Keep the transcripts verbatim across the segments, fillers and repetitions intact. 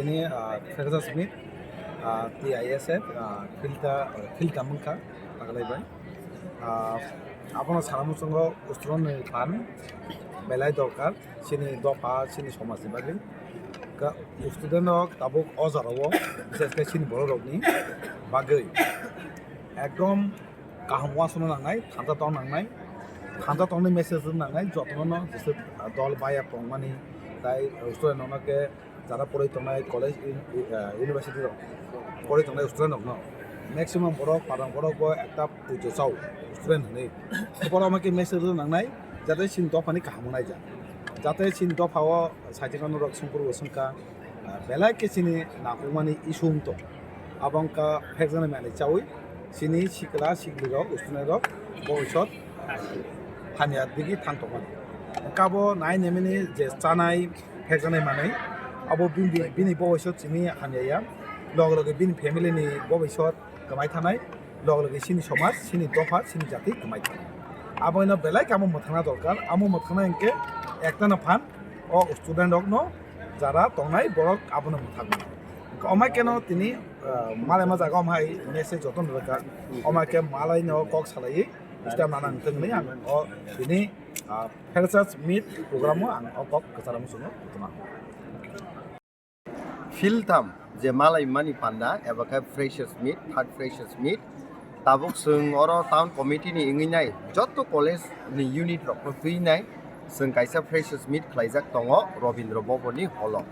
Ini, ah, Freshers Meet, ah, T I S F, ah, Philta, Philta wngkha, taklai bai. Ah, abono sana muchungo student ni phan belai dorkar, chini dopha, chini somaj ni bagwi. Ka-, student rok tabuk o jora o, bises khe chini borok rok ni bagwi ekdom kaham uansukna nangnai, thansa tong nangnai, thansa tongni message rwna nangnai, jotono no jesa dol baya tongmani, tai student rok no khe jara poroi tongnai college, in-, eh, university rok poroi tongnai student rok no maximum borok padang borok bo ekta pujo chao student hinwi. Borok ma khe message rwna nangnai, jate chini dopha ni kaham wngnai ja, jate chini dopha o saichikano rok songkuru bo songkha, ah, belai khe chini nangkukmani issue wng tong. Abo wngkha phekjaknai manwi chaui chini sikla sikli rok, student rok, bobisot hamya digi thang tongmani. Kabo nai nemini je chanai phekjaknai manwi, abo bini, bini bobisot chini hamya ya, loge loge bini family ni bobisot kwmai thanai, loge loge chini somaj, chini dopha, chini jati kwmai thanai. Aboino belai khe amo mwthangna dorkar, amo mwthangna hinkhe ektano phan o student rokno jara tongnai borok abono mwthangmani. Omai keno tini, ah, malaima jaga omhai message jotono rwkha, omai khe malaino kok salaiwi sita manang tongni ang o tini, ah, Freshers Meet program o ang o kok kwcharo muchungo tongma. Philtham je malaimani panda eba khe Freshers Meet, third Freshers Meet. Tabuk chwng oro town committee ni wngwi nai joto college ni unit rok no twi nai chwng kaisa Freshers Meet khlaijak tongo Robindra Bhavan ni hall o.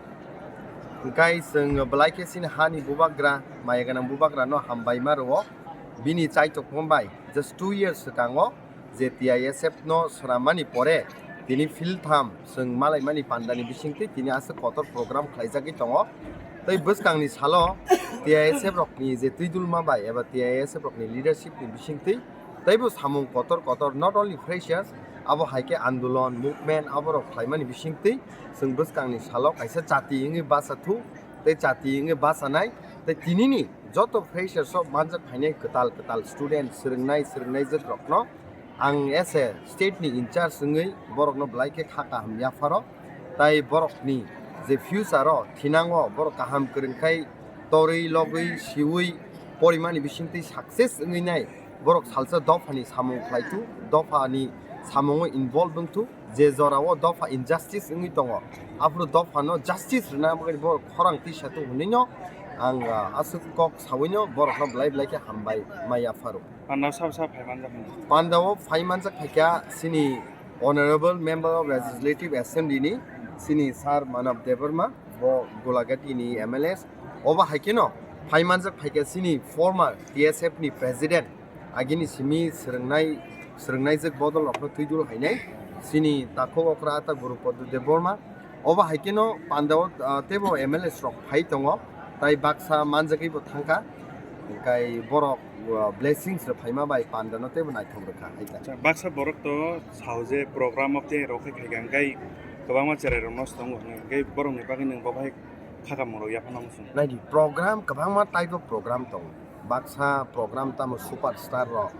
Hwnkhe chwng belai khe chini hani bubagra, maya gwnang bubagra no hambai ma rwo. Bini chaitok bai just two years swkango je T I S F no swrammani pore tini Philtham chwng malaimani pandani bisingtwi tini aswk kotor program khlaijagwi tongo. Tei bwskangni salo T I S F rokni je twidulma bai eba T I S F rokni leadership ni bisingtwi teibo samung kotor kotor, not only Freshers, abo hai khe andolon, movement aborok khlaimani bisingtwi chwng bwskangni salo kaisa chati wngwi bacha thu tei chati wngwi bachanai tei tinini joto Freshers o manjak phainai kwtal kwtal student, swrwngnai swrwngnaijwk rokno ang as a state ni in charge wngwi borokno belai khe kha kaham yapharo, tai borokni je future o thinango borok kaham kwrwngkhai torwi logwi siwi porimani bisingtwi success wngwi nai borok salsa dophani samung khlai thu, dophani samungo involve wng thu. Je jorao dopha injustice wngwi tongo, aphuru dophano justice rwna bagwi borok khorang tisa tu hwnwino ang, ah, aswk kok sawino borokno belai belai khe hambai ma yapharo. Pandao sabo sabo phai manjak hwnwi. Pandao phai manjak phaikha chini Honorable Member of Legislative Assembly ni chini Sir Manav Debbarma, bo Golagati ni M L A, obo hai kheno phai manjak phaikha chini former T S F ni President, agini simi swrwngnai, swrwngnaijwk bodol rokno twidul hainai chini takhuk okra ata Guru Padma Debbarma. Obo hai kheno pandao, ah, teibo M L As rok phai tongo, tai baksa manjagwi bo thangkha, hwnkhe borok, ah, blessings rw phaima bai pandano teibo naithok rwkha hai ta. Acha, baksa borok to sao je program o tei rok khai khaikha, hwnkhe kwbangma cherai rok nosto tongo, hwnkhe borokni bagwi nwng bo bai kha kamung rok yaphano muchung. Naidi, program kwbangma type of program tongo. Baksa program tamo superstar rok,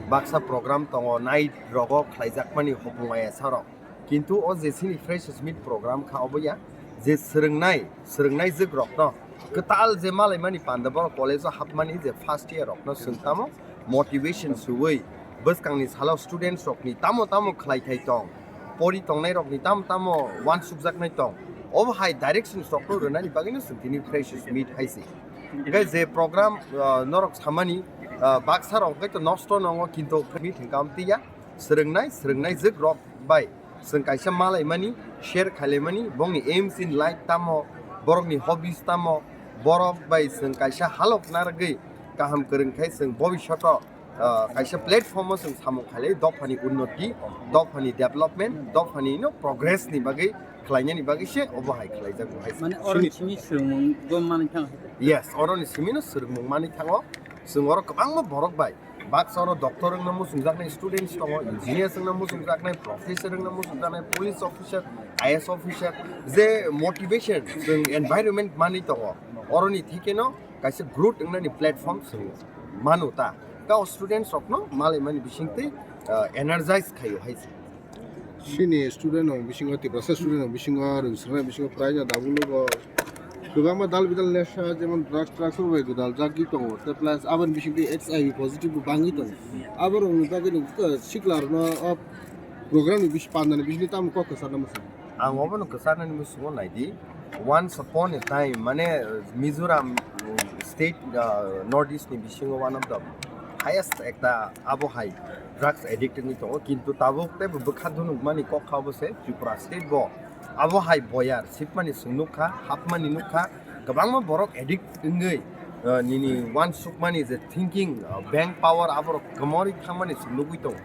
baksa program tongo night rogo khlaijakmani hopung ayasa rok. Kintu o je chini Freshers Meet program kha obo ya, je swrwngnai, swrwngnaijwk rokno kwtal je malaimani panda borok college o hapmani je first year rokno chwng tamo motivation suwi bwskangni salo students rokni tamo tamo khlai thai tong, pori tongnai rokni tamo tamo uansukjaknai tong, obo hai direction rokno rwnani bagwino chwng tini Freshers Meet hai se. Hwnkhe je program, ah, norok samani, ah, baksa rok hwnkhe to nosto nongo, kintu meet hwnkhe amtwi ya, swrwngnai, swrwngnaijwk rok bai chwng kaisa malaimani, share khailaimani, bongni aims in life tamo, borokni hobbies tamo, borok bai chwng kaisa halok narwgwi kaham kwrwng khai chwng bobishoto, ah, kaisa platform o chwng samung khailai, dophani unnoti, dophani development, dophani no progress ni bagwi khlainani bagwi se obo hai khlaijago hai. Mane oro simi swrwngmung bo manwi thango. Yes, oro ni simi no swrwngmung manwi thango. Chwng oro kwbangma borok bai, baksa oro doctor wngna muchungjaknai students tongo, engineers wngna muchungjaknai, professor wngna muchungjaknai, police officer, I A S officer, je motivation chwng environment manwi tongo, oroni thekeno kaisa growth wngnani platform chwng mano ta. Ka o students rokno malaimani bisingtwi, ah, energize khaio hai se. Chini student rok bisingo, Tiprasa student rok bisingo, rwngswngnai bisingo prize o dabulo bo Kwbangma dal bidal nesha, jemon drugs, drugs rok bai gwdal jagwi tongo, tei plus aboni bisingtwi H I V positive bo bangwi tongo. Aborokni bagwi no, uh, siklarno, uh, program ni bisi pandani bisingtwi tamo kok kwcharna mwsang? Ang obono kwcharnani musungo naidi, once upon a time, mane, uh, Mizoram, uh, state, uh, North East ni bisingo one of the highest ekta abo hai drugs addicted ni tongo, kintu tabuk tei bo bwkha dunukmani kok kha obo se Tripura state bo. Abo hai boyar sipmani chwng nukha, hapmani nukha, kwbangma borok addict wngwi, uh, nini uansukmani je thinking, uh, bank power aborok kwmorwi thangmani chwng nugwi tongo.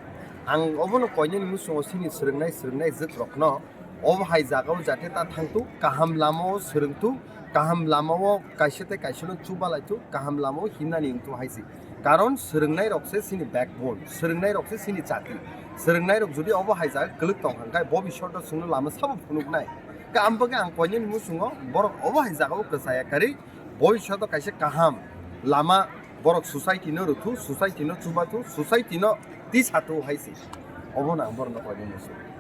Ang obono koinani musungo chini swrwngnai, swrwngnai jwkrokno obo hai jagao jate ta thangtu, kaham lamao swrwngtu, kaham lamao kaisa tei kaisano chubalaitu, kaham lamao himnani wngtu hai se. Karon swrwngnairok se chini backbone, swrwngnairok se chini chati. Swrwngnairok jodi obo hai jaga kwlwk tong kha, hwnkhe bobishoto chwngno lama sabo phunuknai. Khe ang bagwi ang koinani musungo borok obo hai jagao kwchaya karwi bobishoto kaisa kaham lama borok society no rwthu, society no chubathu, society no tisathu hai se. Obono ang borokno koinani musungo.